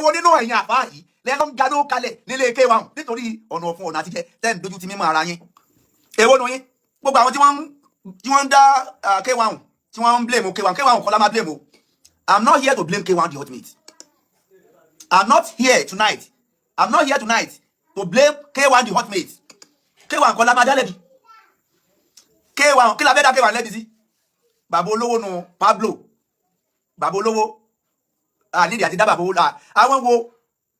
Èwo nínú ẹ̀yin àfáà yìí lẹ́nu ń ganú kalẹ̀ nílé K1 nítorí ọ̀nà ọ̀fun ọ̀nà àtijẹ́ tẹ́ ń dojú ti mímọ́ ara yín? Èwo nu yín? Gbogbo àwọn tí wọ́n ń dá K1, tí wọ́n ń blame K1, K1 kọ́ la máa blame o. I'm not here to blame K1 the Ultimate. I'm not here tonight, I'm not here tonight to blame K1 the Ultimate. K1 kọ́ la máa dá lẹ́bi. K1 kí la fẹ́ dá K1 lẹ́bi sí? Bàbá olówó nu Pablo, bàbá olówó àníìdí àti dá bàbá owó. Àwọn wo,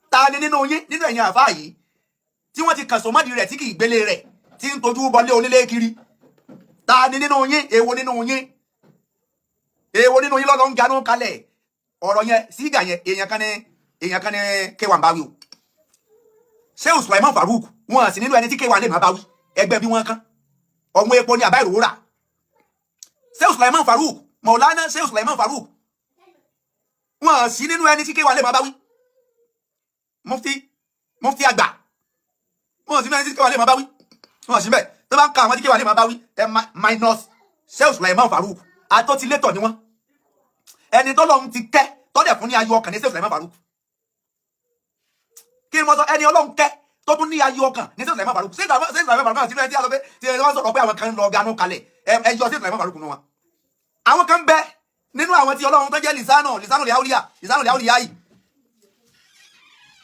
ta ni nínú yín, nínú ẹ̀yin àfáà yìí tí wọ́n ti kàn sọ́mọ́dì rẹ̀ tí kì í gbélé rẹ̀, tí ń tojú bọlé onílé kiri? Ta ni nínú yín? Èwo nínú yín? Èwo nínú yín lọ́nà ń ganú kalẹ̀? Ọ̀rọ̀ yẹn, sígà yẹn, èèyàn kan ní K1 bá wí o. Shehu Sulaiman Farouk, wọn sì nínú ẹni tí K1 lè má bá wí. Ẹgbẹ́ bí wọ́n kán ọmọ epo ní àbá ìrówó rà. Shehu Sulaiman Farouk, Maulana Shehu Sulaiman Farouk, wọn sì nínú ẹni tí K1 lè má bá wí. Mufti àgbà, wọn sì nínú ẹni tí K1 lè má bá wí. Wọn sì bẹ́ẹ̀. Tó bá ń ka àwọn tí K1 lè má bá wí, ẹ minus Shehu Sulaiman Farouk. Àtọ́tilétọ̀ ni wọ́n. Ẹni tọ́lọ́run ti kẹ́, tọ́lẹ̀ fún ní ayọ̀ ọkàn ní Shehu Sulaiman Farouk. Kí ni mo sọ? Ẹni Ọlọ́run kẹ́ tó tún ní ayọ̀ ọkàn ní Shehu Sulaiman Farouk. Shehu Sulaiman Farouk àti ẹni tí a sọ pé tí wọ́n sọ̀rọ̀ pé àwọn kan ń lọ ganú kalẹ̀, ẹ yọ Shehu Sulaiman Farouk nù wọn. Àwọn kan bẹ nínú àwọn tí Ọlọ́run tó jẹ́ lisano lisano lè áwòlíyà, lisano lè áwòlíyà yìí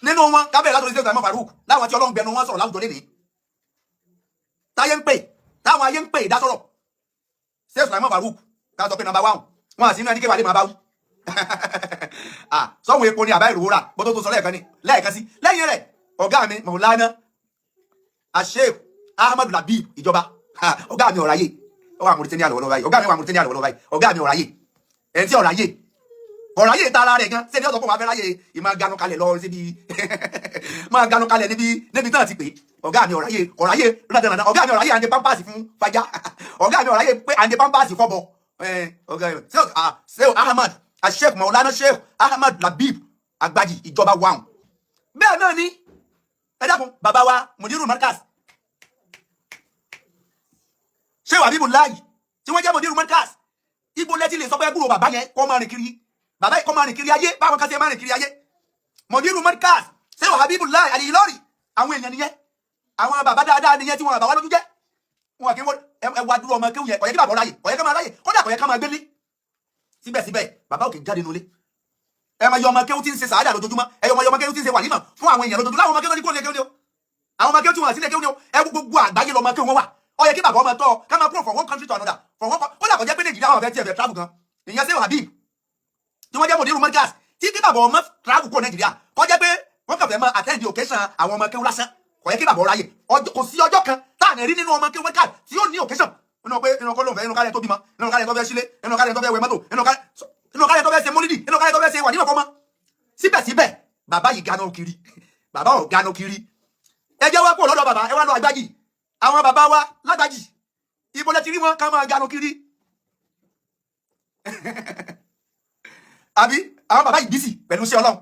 nínú wọn. Kábẹ̀rẹ̀ látòrí Shehu Sulaiman Farouk, láwọn tí Ọlọ́run gbẹnu wọn sọ̀rọ̀ láwùjọ lẹ́nìí, táyé ń pè, táwọn ayé ń pè ìdásọ̀rọ̀. Shehu Sulaiman Farouk, ká sọ pé number one, wọn àti inú ẹni kéwàá lè máa bá wí. Sọ́wọ́n epo ni àbá ìrówó rà bó tó tó sọ lẹ́ẹ̀kan ni lẹ́ẹ̀kan sí. Lẹ́yìn rẹ̀, ọ̀gá mi Maulana Asheikh Ahmadu Labib Ìjọba, ọ̀gá mi ọ̀ráyè, ó wà Mauritania lọ́wọ́lọ́wọ́ báyìí. Ọ̀gá mi wà Mauritania lọ́wọ́lọ́wọ́ báyìí. Ọ̀gá mi ọ̀ráyè, ẹni tí ọ̀ráyè, ọ̀ráyè tara rẹ̀ gan sẹ́ni ọ̀sọ̀ pé wàá fẹ́ ráyè ìmọ̀ ganu kalẹ̀ lọ síbi máa ganu kalẹ̀ níbi tán ti pè. Ọ̀gá mi ọ̀ráyè, ọ̀ráyè rádàràdà. Ọ̀gá mi ọ̀ráyè àǹdẹ pampers fún fajá. Ọ̀gá mi ọ̀ráyè pé àǹdẹ pampers fọ́bọ̀. Ọ̀gá mi Sheikh Ahmad, Sheikh Maulana Sheikh Ahmad Labib Agbaji Ìjọba wàhùn. Bẹ́ẹ̀ náà ni, ẹ dákun, bàbá wa Mudiru Markaz, Sheikh Habibulayi, tí wọ́n jẹ́ Mudiru Markaz, ibo lẹ́tí lè sọ pé gbúrò bàbá yẹn kọ́ máa rìn kiri, bàbá yìí kọ́ máa rìn kiri ayé báwọn kan ṣe máa rìn kiri ayé? Mudiru Markaz Sheikh Habibulayi Al-Ilori, àwọn èèyàn nìyẹn, àwọn bàbá dáadáa nìyẹn tí wọn bàbá wa lójú jẹ́. Wọn kì í wọ́n ẹ wá dúró ọmọ kéwù yẹn. Kò yẹ kí bàbá ráyè, kò yẹ ká máa ráyè, kódà kò yẹ ká máa gbélé. Síbẹ̀síbẹ̀, bàbá ò kì í jáde nulẹ̀. Ẹ máa yọ ọmọ kéwù tí ń ṣe sàádà lójoojúmọ́. Ẹ yọ ọmọ kéwù tí ń ṣe wàlímà fún àwọn èèyàn lójoojúmọ́. Láwọn ọmọ kéwù tí kò lè kéwù ni o, àwọn ọmọ kéwù tí wọn àti lè kéwù ni o. Ẹ gbogbo àgbáyé lọmọ kéwù wọn wà. Ó yẹ kí bàbá ọmọ tọ́ ká máa kúrò from one country to another, from one, kódà kò jẹ́ pé Nàìjíríà wọn fẹ́ tiẹ̀ fẹ́ travel gan. Ìyẹn Sheikh Habib tí wọ́n jẹ́ Mudiru Markaz, tí kí bàbá ọmọ travel kúrò Nàìjíríà, kó jẹ́ pé wọ́n kàn fẹ́ máa attend the occasion àwọn ọmọ kéwù lásán. Kò yẹ kí bàbá ọ̀ráyè. Kò sí ọjọ́ kan tá à ní rí nínú ọmọ kéwù Markaz tí yóò ní occasion nínú pé inú kọ́ ló ń fẹ́, inú kálẹ̀ tó bímọ, inú kálẹ̀ tó fẹ́ sílé, inú kálẹ̀ tó fẹ́ wẹ mọ́tò, inú kálẹ̀ tó fẹ́ ṣe mólídì, inú kálẹ̀ tó fẹ́ ṣe wà nínú ọkọ mọ́. Síbẹ̀síbẹ̀, bàbá yìí ganu kiri, bàbá ò ganu kiri. Ẹ jẹ́ wá kúrò lọ́dọ̀ bàbá, ẹ wá lọ Àgbájì. Àwọn bàbá wa lágbàjì, ibo lẹ ti rí wọn ká máa ganu kiri? Àbí àwọn bàbá yìí busy pẹ̀lú iṣẹ́ Ọlọ́run.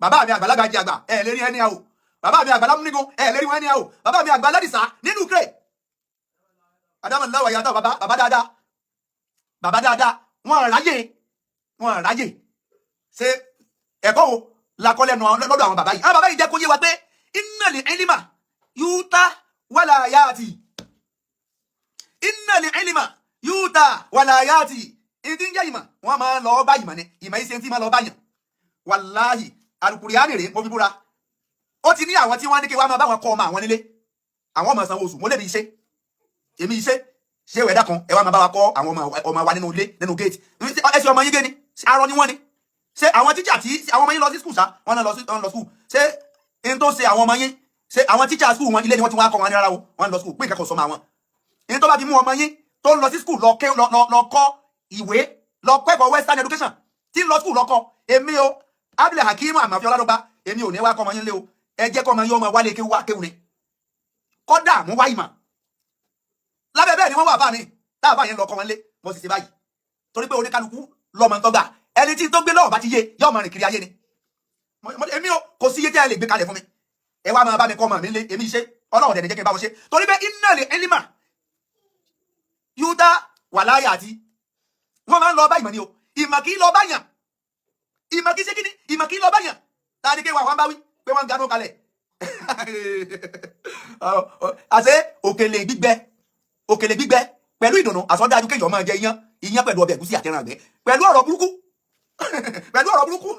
Bàbá mi àgbàlagbà jẹ àgbà, ẹ lérí ẹni àwò. Bàbá mi àgbàlá múnigun, ẹ lérí wọn ẹni àwò. Bàbá mi àgbà ládìsá nínú kírè adamu ńláwọ̀ yàtọ̀. Bàbá, bàbá dáadáa, bàbá dáadáa, wọn ráyè, wọn ráyè. Ṣe ẹ̀kọ́ wo la kọ́ lẹ́nu lọ́dọ̀ àwọn bàbá yìí? Àwọn bàbá yìí jẹ́ kó yé wa pé innal ilma yuta wala yati, innal ilma yuta wala yati. Ìdí ń jẹ́ ìmọ̀, wọ́n máa ń lọ bá ìmọ̀ ni. Ìmọ̀ yìí ṣe ń tí máa lọ bá yàn. Wàláhì, alukuriani rèé, mo fi búra. Ó ti ní àwọn tí wọ́n ní kí wọ́n máa bá wọn kọ́ ọmọ àwọn nílé, àwọn ọmọ sanwó oṣù. Mo lébi iṣẹ́ èmi iṣẹ́ ṣé ìwẹ̀ dákan, ẹ wá máa bá wa kọ́ àwọn ọmọ wa nínú ilé, nínú gate. Ẹ ṣe ọmọ yín gé ni, arọ ni wọ́n ni. Ṣé àwọn tíṣà tí àwọn ọmọ yín lọ sí school ṣá, wọ́n náà lọ sí, wọ́n lọ school. Ṣé n tó ṣe àwọn ọmọ yín, ṣé àwọn tíṣà school wọn, ilé ni wọ́n ti wá kọ́ wọn ní? Rárá o, wọ́n lọ school pé ìkẹ́kọ̀ọ́ sọmọ àwọn. Ní tó bá fi mú ọmọ yín tó ń lọ sí school lọ ké lọ kọ́ ìwé, lọ kẹ́kọ̀ọ́ western education, tí ń lọ school lọ kọ́, èmi o, Abdul Hakeem Àmàfi Ọládọ́gba, èmi ò ní wá kọ́ ọmọ yín lé o. Ẹ jẹ́ kọ́ ọmọ yín ọmọ wálé kéwú, wá kéwú ni, kọ́dà mú wá ìmọ̀ lábẹ́. Bẹ́ẹ̀ ni wọ́n wà bá mi táà bá yẹn lọ kọ́ wọn lé. Mo sì ṣe báyìí torí pé oníkálukú lọ́mọ tó gbà. Ẹni tí tó gbé lọ́wọ́ bá ti yé, yóò máa rìn kiri ayé ni. Èmi o, kò sí iye tí ẹ lè gbé kalẹ̀ fún mi, ẹ wá máa bá mi kọ́ ọmọ mi lé, èmi ṣe Ọlọ́run dẹ̀ ní jẹ́ kí n bá wọn ṣe, torí pé innal ilma yuta wàláyà àti wọ́n máa ń lọ bá ìmọ̀ ni o. Ìmọ̀ kì í lọ bá yàn. Ìmọ̀ kì í ṣe kíni? Ìmọ̀ kì í lọ bá yàn. Ta ni K1 wọn bá wí pé wọ́n ń ganú kalẹ̀? Àṣé òkèlè gbígbẹ, òkèlè gbígbẹ pẹ̀lú ìdùnnú àsọdájú kéèyàn máa jẹ iyán, iyán pẹ̀lú ọbẹ̀ ẹ̀gúsí àtẹran àgbẹ̀ pẹ̀lú ọ̀rọ̀ burúkú, pẹ̀lú ọ̀rọ̀ burúkú.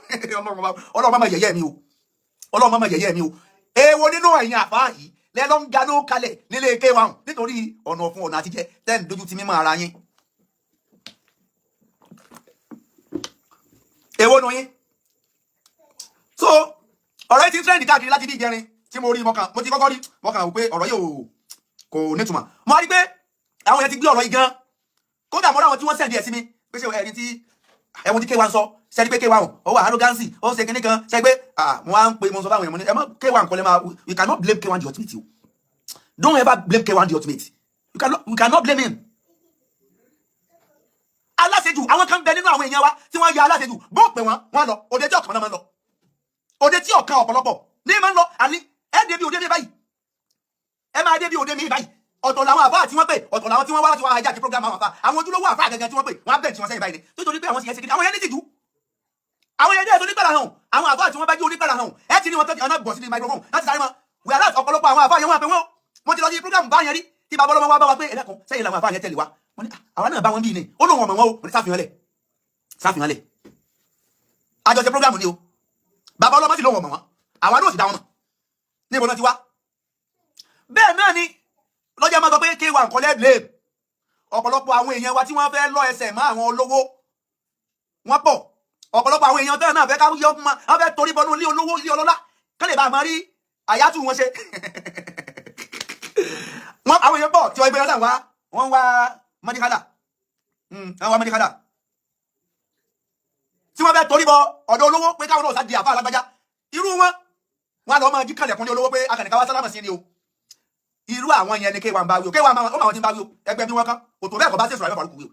Ọlọ́run máa yẹ̀yẹ́ mi o, Ọlọ́run máa yẹ̀yẹ́ mi o. Èèwo nínú ẹ̀yin àfáà yìí lẹ́lọ́ ń ganú kalẹ̀ nílé K1 nítorí ọ̀nà ọ̀fun, ọ̀nà àtijẹ, tẹ́ ń dojú ti mímọ́ ara yín? Èwo nu yín? So ọ̀rọ̀ yìí ti ń trend káàkiri láti bí ìjẹrin tí mo rí. Mọ́kàn mo ti kọ́kọ́ rí, mọ́kàn wò pé ọ̀rọ̀ yìí ò kò nítumọ̀. Mo wá rí pé àwọn yẹn ti gbé ọ̀rọ̀ yìí gan. Kódà mo rí àwọn tí wọ́n send ẹ̀ sí mi pé ṣé ẹni tí ẹ̀wọ̀n tí K1 sọ sẹ́ni pé K1 ó wà arrogance, ó ṣe kinní kan ṣe pé mo wá ń pe, mo sọ fáwọn èèyàn, mo ní ẹ mọ K1 kọ́lẹ́ máa, you cannot blame K1 the Ultimate o. Don't ever blame K1 the Ultimate. You cannot blame him. Aláṣejù, àwọn kan bẹ nínú àwọn èèyàn wa tí wọ́n ya aláṣejù. Bó pè wọ́n, wọ́n lọ òde tí ọ̀kan náà máa ń lọ, òde tí ọ̀kan ọ̀pọ̀lọpọ̀ ní máa ń lọ. Àní ẹ débi òde mi báyìí, ẹ máa débi òde mi báyìí, ọ̀tọ̀ làwọn àfáà tí wọ́n pè, ọ̀tọ̀ làwọn tí wọ́n wá láti wá hijack program. Àwọn àfáà, àwọn ojúlówó àfáà gẹ́gẹ́ tí wọ́n pè, wọ́n á bẹ̀ tí wọ́n sẹ́yìn báyìí ni. Nítorí pé àwọn sì yẹn ṣe kí àwọn yẹn ní tìjú, àwọn yẹn dẹ́ tó nípàrà hàn. Àwọn àfáà tí wọ́n bá jẹ́ onípàrà hàn, ẹ ti ní wọn tọ́jú ọ̀nà bọ̀ sí ní microphone láti sáré mọ́. Whereas ọ̀pọ̀lọpọ̀ àwọn àfáà yẹn, wọ́n àpè wọ́n. Mo ti lọ sí program bá yẹn rí tí bàbá ọlọ́mọ wa bá wa pé ẹlẹ́kùn sẹ́yìn làwọn àfáà yẹn tẹ̀lé wa. Wọ́n ní àwa náà bá wọn bí ni. Ó lóun ọmọ wọn o. Mo ní sáfihàn lẹ̀, sáfihàn lẹ̀. Àjọṣe program ni o. Bàbá ọlọ́mọ sì lóun ọmọ wọn, àwa náà sì dá wọn mọ̀ níbo náà ti wá. Bẹ́ẹ̀ náà ni lọ́jọ́ máa sọ pé K1 kọ́lẹ́ blame. Ọ̀pọ̀lọpọ̀ àwọn èèyàn wa tí wọ́n fẹ́ lọ ẹsẹ̀ mọ́ àwọn olówó wọ́n pọ̀. Ọ̀pọ̀lọpọ̀ àwọn èèyàn tẹ́lẹ̀ náà fẹ́ ká yọ ọmọ wọ́n fẹ́ torí bọnú ilé olówó, ilé ọlọ́lá, kán lè bá a máa rí àyátù wọn ṣe. Wọ́n àwọn èèyàn pọ̀ tí wọ́n gbé wọn wá, wọ́n wá mọ́díkálà, wọ́n wá mọ́díkálà tí wọ́n fẹ́ torí bọ ọ̀dọ̀ olówó pé káwọn náà sá di àfa alágbájá. Irú wọn, wọn lọ máa jí kalẹ̀kùn ní olówó pé akànnìká wá sálámà sí ni o. Irú àwọn yẹn ni K1 bá wí o. K1 ó máa wọn ti ń bá wí o. Ẹgbẹ́ bí wọ́n kán kò tó bẹ́ẹ̀ kọ́ bá ṣèṣù àyọ̀ fàlùkù wí o.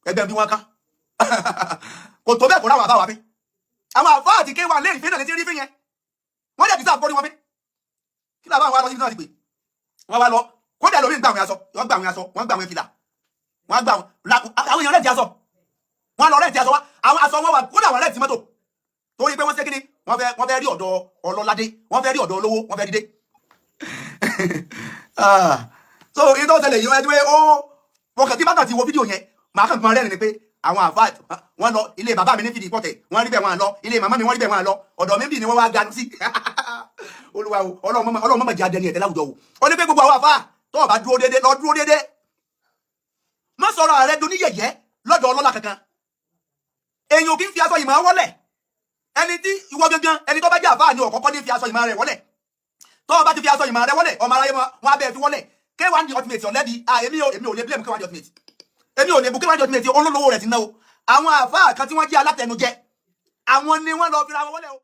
Ẹgbẹ́ bí wọ́n kán kò tó bẹ́ẹ̀ kó ráwọn àbá wa fi àwọn àfá àti K1 lè rí fínà létí rí fín yẹn. Wọ́n dẹ̀ ti sáà kórí wọn fín. Kí làwọn àwọn alọ́sí náà ti pè wọ́n wá lọ? Kódà lórí ń gbà àwọn aṣọ, wọ́n gbà àwọn aṣọ, wọ́n gbà àwọn fìlà, wọ́n gbà àwọn èèyàn rent aṣọ, wọ́n lọ rent aṣọ wá. Àwọn aṣọ wọn wà, kódà àwọn rent mọ́tò, torí pé wọ́n ṣe kíni, wọ́n fẹ́ rí ọ̀dọ̀ ọlọ́ládé, wọ́n fẹ́ rí ọ̀dọ̀ olówó, wọ́n fẹ́ dídé. So ìyẹn tó ṣẹlẹ̀ yìí, wọ́n ti pé ó wọ́n kàn tí bá kàn ti wo fídíò yẹn, màá kàn gbọ́n rẹ́rìn ni pé àwọn àfa wọn lọ ilé bàbá mi ní fìdí pọ̀tẹ̀, wọ́n rí bẹ́ẹ̀, wọ́n lọ ilé màmá mi, wọ́n rí bẹ́ẹ̀, wọ́n lọ ọ̀dọ̀ mi bì ní wọ́n wá ganu sí. Olúwa o, Ọlọ́run mọ̀mọ́ jẹ́ adẹni ẹ̀tẹ́ láwùjọ o. Ó ní pé gbogbo àwọn àfa tó o bá dúró déédéé, lọ dúró déédéé, má sọ̀rọ̀ ààrẹ doníyẹ̀yẹ́ lọ́dọ̀ ọlọ́lá kankan. Èèyàn kì í fi aṣọ ìmọ̀ wọlẹ̀. Ẹni tí ìwọ gangan, ẹni tó bá jẹ́ àfáà ni ọ̀kọ́kọ́ ní fi aṣọ ìmọ̀ rẹ̀ wọlẹ̀. Tó o bá ti fi aṣọ ìmọ̀ rẹ̀ wọlẹ̀, ọmọ aráyé wọn á bẹ́ẹ̀ fi wọlẹ̀. K1 the Ultimate ọ̀lẹ́bi. Èmi ò lè blame K1 the Ultimate, èmi ò lè bu K1 the Ultimate. Olólówó rẹ̀ ti ná o. Àwọn àfáà kan tí wọ́n jẹ́ alátẹnujẹ, àwọn ni wọ́n lọ fi ra wọn wọlé o.